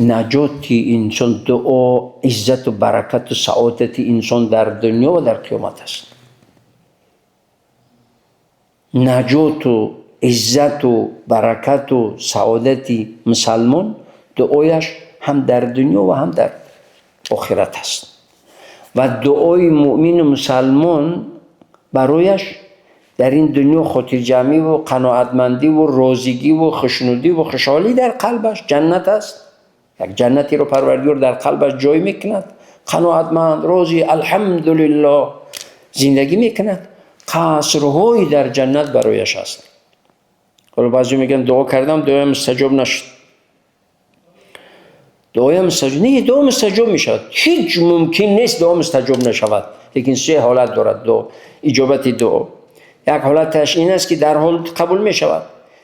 Наҷоти инсон дуо, иззату баракату саодати инсон дар дунё ва дар қиёмат аст. Наҷоту иззату баракату саодати мусалмон дуояш ҳам дар дунё ва ҳам дар охират аст. Ва дуои муъмину мусалмон барояш дар ин дунё хотирҷамъиву қаноатмандиву розигиву хушнудиву хушҳолӣ дар қалбаш ҷаннат аст. Як ҷаннатеро Парвардигор дар қалбаш ҷой мекунад, қаноатманд, розӣ, алҳамдулиллоҳ зиндагӣ мекунад. Қасрҳои дар ҷаннат барояш аст. Ҳоло баъзеҳо мегӯянд: «Дуо кардам, дуоям мустаҷоб нашуд, дуоям мустаҷоб не». Дуо мустаҷоб мешавад, ҳеҷ мумкин нест дуо мустаҷоб нашавад. Лекин се ҳолат дорад дуо, иҷобати дуо. Як ҳолаташ ин аст, ки дар ҳол қабул мешавад.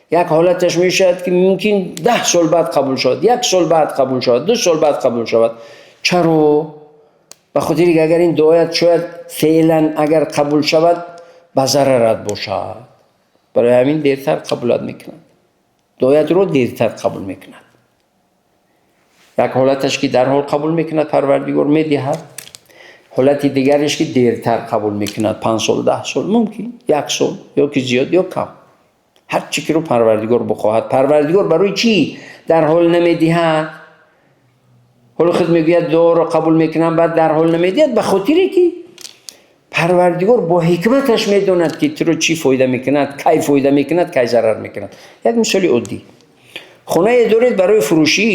Як ҳолаташ мешавад, ки мумкин 10 сол баъд қабул шавад, як сол баъд қабул шавад, 2 сол баъд қабул шавад. Чаро? Ба хотире ки агар ин дуоят шояд феълан агар қабул шавад, ба зарарат бошад. Барои ҳамин дертар қабулат мекунад, дуоятро дертар қабул мекунад. Як ҳолаташ, ки дар ҳол қабул мекунад Парвардигор, медиҳад. Ҳолати дигареш, ки дертар қабул мекунад, 5 сол, 10 сол, мумкин як сол, ё ки зиёд ё кам, ҳар чӣ киро Парвардигор бихоҳад. Парвардигор барои чӣ дар ҳол намедиҳад? Ҳоло худ мегӯяд: «Дуоро қабул мекунам», баъд дар ҳол намедиҳад. Ба хотире ки Парвардигор бо ҳикматаш медонад, ки туро чӣ фоида мекунад, кай фоида мекунад, кай зарар мекунад. Як мисоли оддӣ: хонае доред барои фурӯшӣ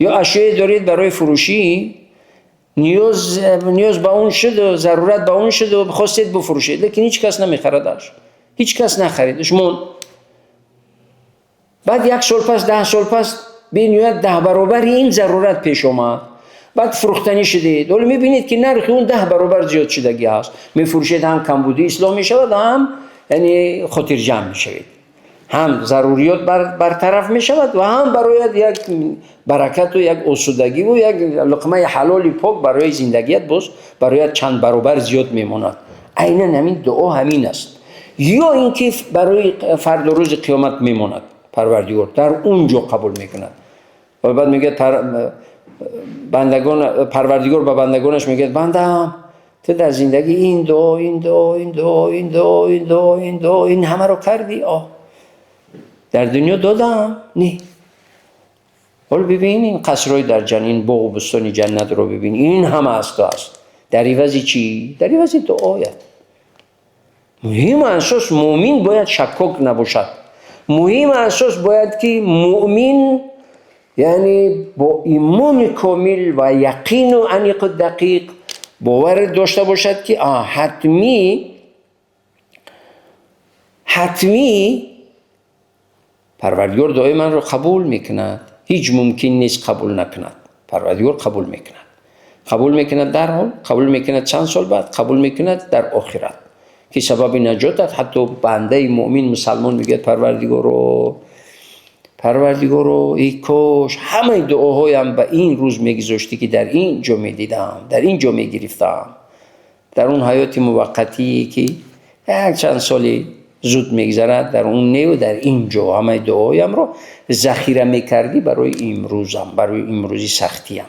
ё ашёе доред барои фурӯшӣ, ниёз ба он шуду зарурат ба он шуду хостед бифурӯшед, лекин ҳеҷ кас намехарадаш, ҳеҷ кас нахаридаш, монд. Баъд як сол пас, 10 сол пас бениҳоят 10 баробари ин зарурат пеш омад, баъд фурӯхтанӣ шудед. Ҳоло мебинед, ки нархи он 10 баробар зиёд шудагӣ ҳаст. Мефурӯшед, ҳам камбудӣ ислоҳ мешавад, ҳам яъне хотирҷамъ мешавед, ҳам заруриёт бартараф мешавад ва ҳам барояд як баракату як осудагиву як луқмаи ҳалоли пок барои зиндагият боз барояд чанд баробар зиёд мемонад. Айнан ҳамин дуо ҳамин аст. Ё ин ки барои фардо, рӯзи қиёмат мемонад, Парвардигор дар он ҷо қабул мекунад. Ва баъд мегӯяд бандагон, Парвардигор ба бандагонаш мегӯяд: «Бандаам, ту дар зиндагӣ ин дуо, ин дуо, ин дуо, ин дуо, ин дуо, ин дуо, ин ҳамаро кардӣ, оҳ, дар дунё додам, не? Ҳоло бибин, ин қасрҳои дар ҷаннат, ин боғу бӯстони ҷаннатро бибин, ин ҳама аз ту аст». Дар ивази чӣ? Дар ивази дуоят. Муҳиму асос, муъмин бояд шаккок набошад. Муҳиму асос, бояд ки муъмин яъне бо имони комил ва яқину аниқу дақиқ бовар дошта бошад, ки ҳатмӣ, ҳатмӣ Парвардигор дуои манро қабул мекунад. Ҳеҷ мумкин нест қабул накунад. Парвардигор қабул мекунад. Қабул мекунад дарҳол, қабул мекунад чанд сол баъд, қабул мекунад дар охират, ки сабаби наҷот аст. Ҳатто бандаи муъмин, мусалмон мегӯяд: «Парвардигоро, Парвардигоро, эй кош ҳамаи дуоҳоям ба ин рӯз мегузоштӣ, ки дар ин ҷо медидам, дар ин ҷо мегирифтам, дар он ҳаёти муваққатие, ки як чанд соли зуд мегзарад, дар он неву дар ин ҷо ҳамаи дуоямро захира мекардӣ барои имрӯзам, барои имрӯзи сахтиям».